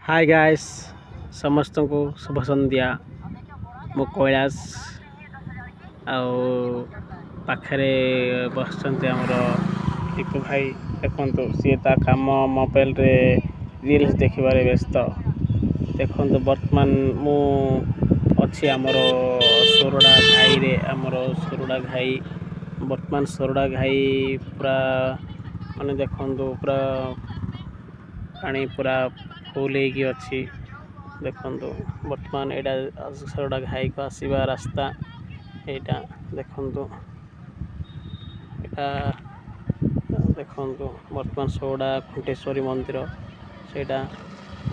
High guys, ସମସ୍ତଙ୍କୁ ଶୁଭ ସନ୍ଧ୍ୟା। ମୁଁ କୈଳାସ ଆଉ ପାଖରେ ବସିଛନ୍ତି ଆମର ଟିକୁ ଭାଇ। ଦେଖନ୍ତୁ, ସିଏ ତା କାମ ମୋବାଇଲରେ ରିଲ୍ସ ଦେଖିବାରେ ବ୍ୟସ୍ତ। ଦେଖନ୍ତୁ, ବର୍ତ୍ତମାନ ମୁଁ ଅଛି ଆମର ସୋରଡ଼ା ଘାଇରେ। ଆମର ସୋରଡ଼ା ଘାଇ, ବର୍ତ୍ତମାନ ସୋରଡ଼ା ଘାଇ ପୁରା ମାନେ ଦେଖନ୍ତୁ, ପୁରା ପାଣି ପୁରା ଫୁଲ୍ ହେଇକି ଅଛି। ଦେଖନ୍ତୁ, ବର୍ତ୍ତମାନ ଏଇଟା ସୋରଡ଼ା ଘାଇକୁ ଆସିବା ରାସ୍ତା ଏଇଟା। ଦେଖନ୍ତୁ, ଏଇଟା ଦେଖନ୍ତୁ, ବର୍ତ୍ତମାନ ସୋରଡ଼ା ଖୁଣ୍ଟେଶ୍ୱରୀ ମନ୍ଦିର ସେଇଟା।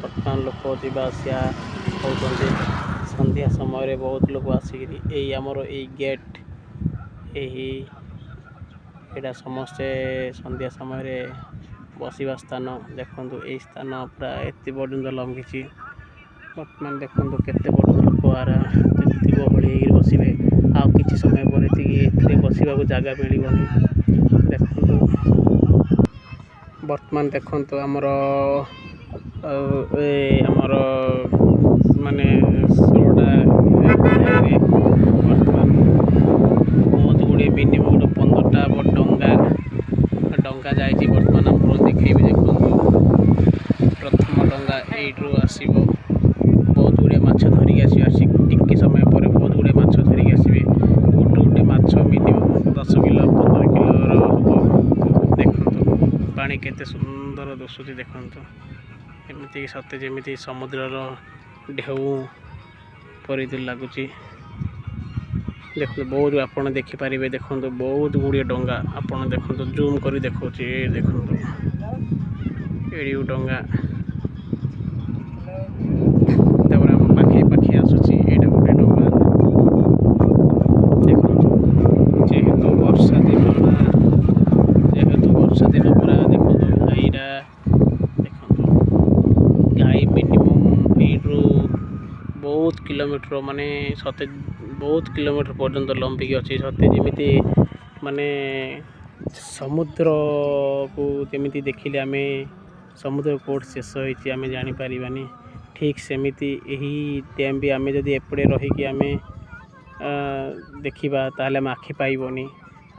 ବର୍ତ୍ତମାନ ଲୋକ ଯିବା ଆସିବା ହେଉଛନ୍ତି। ସନ୍ଧ୍ୟା ସମୟରେ ବହୁତ ଲୋକ ଆସିକିରି ଏଇ ଆମର ଏଇ ଗେଟ୍, ଏହି ଏଇଟା ସମସ୍ତେ ସନ୍ଧ୍ୟା ସମୟରେ ବସିବା ସ୍ଥାନ। ଦେଖନ୍ତୁ, ଏଇ ସ୍ଥାନ ପୁରା ଏତେ ପର୍ଯ୍ୟନ୍ତ ଲମ୍ବିଛି। ବର୍ତ୍ତମାନ ଦେଖନ୍ତୁ, କେତେ ବଡ଼ ଲୋକ ଆରା ଏତେ ଗହଳି ହେଇକିରି ବସିବେ। ଆଉ କିଛି ସମୟ ପରେ ଏତିକି ଏଥିରେ ବସିବାକୁ ଜାଗା ମିଳିବନି। ଦେଖନ୍ତୁ, ବର୍ତ୍ତମାନ ଦେଖନ୍ତୁ, ଆମର ଏ ଆମର ମାନେ ସୋରଡ଼ା ବର୍ତ୍ତମାନ ବହୁତ ଗୁଡ଼ିଏ, ମିନିମମ୍ ଗୋଟେ 15ଟା ଡଙ୍ଗା ଡଙ୍ଗା ଯାଇଛି। ବର୍ତ୍ତମାନ ଆପଣ ଦେଖେଇବି। ଦେଖନ୍ତୁ, ପ୍ରଥମ ଡଙ୍ଗା ଏଇଠୁ ଆସିବ। ବହୁତ ଗୁଡ଼ିଏ ମାଛ ଧରିକି ଆସିବେ। ଆସି ଟିକେ ସମୟ ପରେ ବହୁତ ଗୁଡ଼ିଏ ମାଛ ଧରିକି ଆସିବେ। ଗୋଟେ ଗୋଟେ ମାଛ ମିନିମମ୍ 10 କିଲୋ, 15 କିଲୋର ହେବ। ଦେଖନ୍ତୁ, ପାଣି କେତେ ସୁନ୍ଦର ଦିଶୁଛି। ଦେଖନ୍ତୁ, ଏମିତି ସତେ ଯେମିତି ସମୁଦ୍ରର ଢେଉ ପରି ଲାଗୁଛି। ଦେଖନ୍ତୁ, ବହୁତ ଆପଣ ଦେଖିପାରିବେ। ଦେଖନ୍ତୁ, ବହୁତ ଗୁଡ଼ିଏ ଡଙ୍ଗା। ଆପଣ ଦେଖନ୍ତୁ, ଜୁମ୍ କରି ଦେଖାଉଛି। ଦେଖନ୍ତୁ, ଏଡ଼ି ଡଙ୍ଗା। ତାପରେ ଆମ ପାଖେ ପାଖେ ଆସୁଛି ଏଇଟା ଗୋଟେ ଡଙ୍ଗା। ଦେଖନ୍ତୁ, ଯେହେତୁ ବର୍ଷା ଦିନ ନା, ଯେହେତୁ ବର୍ଷା ଦିନ ପୁରା, ଦେଖନ୍ତୁ ଘାଇଟା। ଦେଖନ୍ତୁ, ଘାଇ ମିନିମମ୍ ଏଇଠୁ ବହୁତ କିଲୋମିଟର, ମାନେ ସତେ ବହୁତ କିଲୋମିଟର ପର୍ଯ୍ୟନ୍ତ ଲମ୍ବିକି ଅଛି। ସତେ ଯେମିତି ମାନେ ସମୁଦ୍ରକୁ ଯେମିତି ଦେଖିଲେ ଆମେ ସମୁଦ୍ର କେଉଁଠି ଶେଷ ହେଇଛି ଆମେ ଜାଣିପାରିବାନି, ଠିକ୍ ସେମିତି ଏହି ଡ୍ୟାମ୍ ବି ଆମେ ଯଦି ଏପଟେ ରହିକି ଆମେ ଦେଖିବା, ତାହେଲେ ଆମେ ଆଖି ପାଇବନି।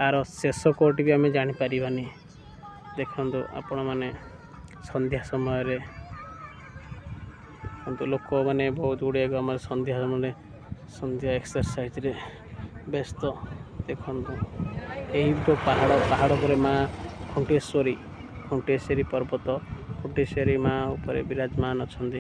ଆର ଶେଷ କେଉଁଠି ବି ଆମେ ଜାଣିପାରିବାନି। ଦେଖନ୍ତୁ ଆପଣମାନେ, ସନ୍ଧ୍ୟା ସମୟରେ ଦେଖନ୍ତୁ, ଲୋକମାନେ ବହୁତ ଗୁଡ଼ିଏ ଆମର ସନ୍ଧ୍ୟା ସମୟରେ ସନ୍ଧ୍ୟା ଏକ୍ସରସାଇଜରେ ବ୍ୟସ୍ତ। ଦେଖନ୍ତୁ, ଏହି ଯେଉଁ ପାହାଡ଼, ପାହାଡ଼ ଉପରେ ମା ଖୁଣ୍ଟେଶ୍ୱରୀ, ଖୁଣ୍ଟେଶ୍ୱରୀ ପର୍ବତ, ଖୁଣ୍ଟେଶ୍ୱରୀ ମା ଉପରେ ବିରାଜମାନ ଅଛନ୍ତି।